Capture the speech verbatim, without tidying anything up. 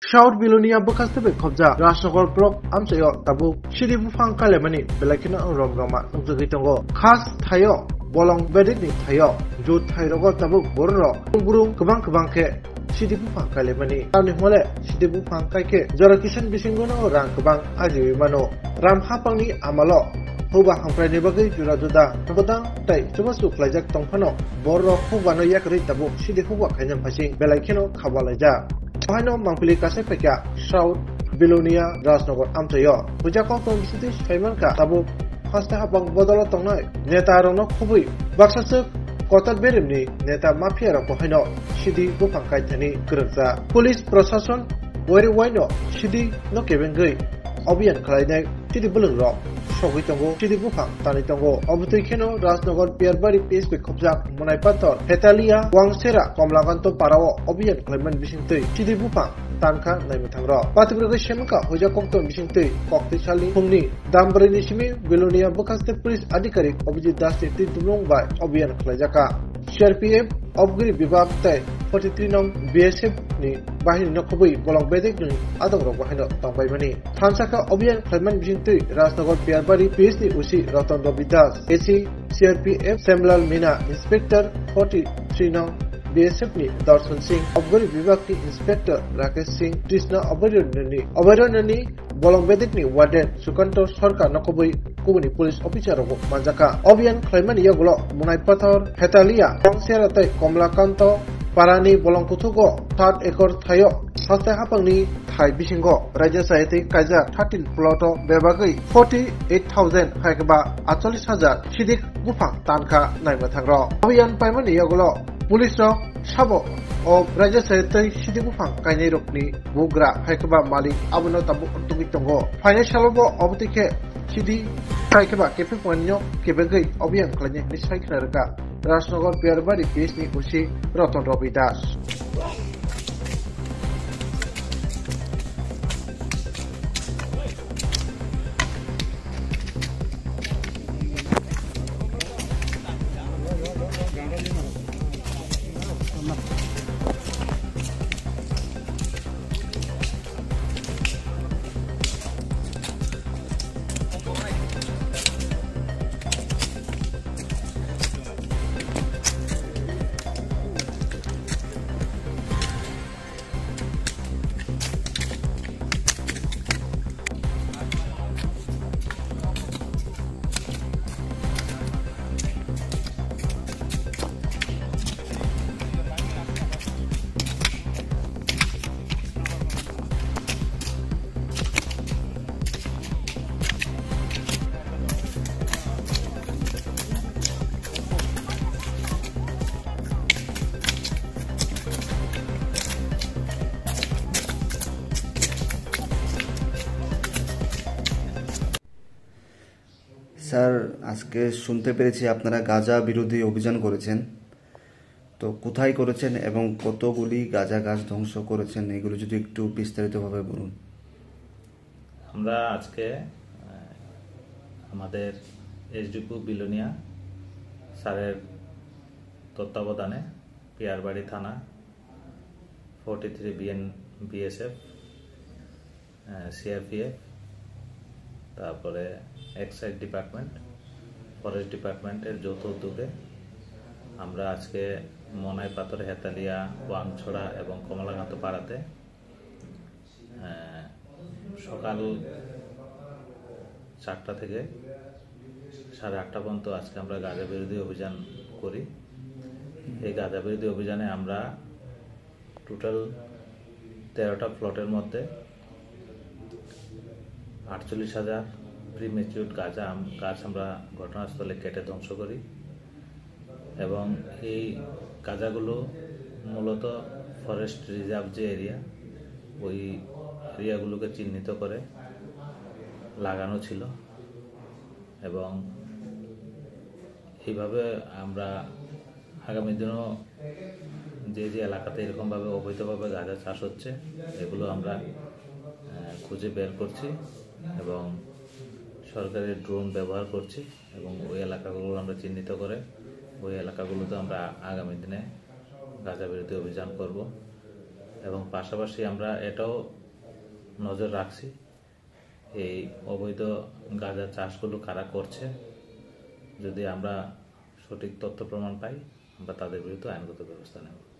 South Belonia bwkhaste bai khobjak Rajnagar block amchaio tabuk sidi buphang kailaimani belai kheno rom roma nukjagwi tongo. Khas thaio bolong bedekni thaio jut thairogo tabuk bororok burung kwbang kwbang khe sidi buphang kailaimani. Tamni hwnle sidi buphang kaikhe jora kisan bisingono rang kwbang ajiwi mano. Ram haphangni amalo hukba hamkraini bagwi jura juda bodang tei chubachu khlaijak tongphano bororok hukbano yakarwi tabuk sidi hukba khaina phaising belai kheno khaba laijak. Bohaino mangpili kasai phaikha South Belonia Rajnagar amchaio. Puja koktong bisingtwi saimankha tabuk haste haphang bodolo tongnai neta rokno khubui baksa swk kotor beremni neta mafia rok bohaino sidi buphang kaithani kwrwngsa. Police prosason wari waino sidi no kebengwi obiyan khlainai sidi bwlwng rok sogwi tongo, sidi buphang tanwi tongo. Obotwi kheno Rajnagar Piyarbari P S bai khobjak Monaipathor, Hetalia, Wangsera, Komlakanto parao obiyan khlaimani bisingtwi sidi buphang tankha naimwthang rok. Pathipirogwi semkha huija koktong bisingtwi koktwi salni phungni dam brwini simi Belonia bwkhaste police adhikarik Abhijit Das ni twi dumung bai obiyan khlaijakha. C R P F, Abgiri Bibak tei forty three nong B S F ni bahini no khobwi bolong bedek ni adongrok bahaino tongbaimani. Thansa khe obiyan khlaimani bisingtwi Rajnagar Piyarbari P S ni O C Ratan Ravi Das, A C C R P F Semlal Mina, Inspector forty three nong B S F ni Darshan Singh, Abgari Bibak ni Inspector Rakesh Singh, Krishna Abharanyo ni, Abharanyo ni bolong bedek ni Warden Sukanto Sarkar no khobwi kubuni police officer rok manjakha. Obiyan khlaimani yagulo Monaipathor, Hetalia, Wangsera tei Komlakanto parani bolong kuthugo sat ekor thaio haste haphangni thai bisingo raida chayatwi kaijak thirteen plot o bebagwi forty eight thousand hai khe ba atchollish hajar sidik buphang tankha naimwthang rok. Obiyan paimani yagulo police rok sabo o raida chayatwi sidik buphang kainai rokni bugra hai khe ba malik abono tabuk tugwi tongo. Phainai salo bo obotwi khe sidi hai khe ba kephi phunaino kebengwi obiyan khlainai hinwi sai khna rwkha. Rajnagar Piyarbari P S ni O C Ratan Ravi Das. Sir, আজকে শুনতে পেরেছি আপনারা গাঁজা বিরোধী অভিযান করেছেন। তো কোথায় করেছেন এবং কতগুলি গাঁজা গাছ ধ্বংস করেছেন, এগুলো যদি একটু বিস্তারিতভাবে বলুন। আমরা আজকে, আহ, আমাদের এসডিপিও বিলোনিয়া স্যারের তত্ত্বাবধানে পিয়ারবাড়ি থানা, ফর্টি থ্রি বিএন, বিএসএফ, আহ, সিআরপিএফ, তারপরে এক্সাইজ ডিপার্টমেন্ট, ফরেস্ট ডিপার্টমেন্টের যৌথ উদ্যোগে আমরা আজকে মনাই পাথর, হেতালিয়া, ওয়াংছড়া এবং কমলাকান্ত পাড়াতে, আহ, সকাল চারটা থেকে সাড়ে আটটা পর্যন্ত আজকে আমরা গাঁজা বিরোধী অভিযান করি। এই গাঁজা বিরোধী অভিযানে আমরা টোটাল তেরোটা প্লটের মধ্যে আটচল্লিশ হাজার প্রিম্যাচিওর গাঁজা আম-, গাছ আমরা ঘটনাস্থলে কেটে ধ্বংস করি এবং এই গাঁজাগুলো মূলত ফরেস্ট রিজার্ভ যে এরিয়া, ওই এরিয়াগুলোকে চিহ্নিত করে লাগানো ছিল এবং এইভাবে আমরা আগামী দিনেও যে যে এলাকাতে এরকমভাবে অবৈধভাবে গাঁজা চাষ হচ্ছে, এগুলো আমরা, আহ, খুঁজে বের করছি এবং সরকারি ড্রোন ব্যবহার করছি এবং ওই এলাকাগুলো আমরা চিহ্নিত করে ওই এলাকাগুলোতে আমরা আগামী দিনে গাঁজা বিরোধী অভিযান করব। এবং পাশাপাশি আমরা এটাও নজর রাখছি, এই অবৈধ গাঁজা চাষগুলো কারা করছে, যদি আমরা সঠিক তথ্য প্রমাণ পাই, আমরা তাদের বিরুদ্ধে আইনগত ব্যবস্থা নেব।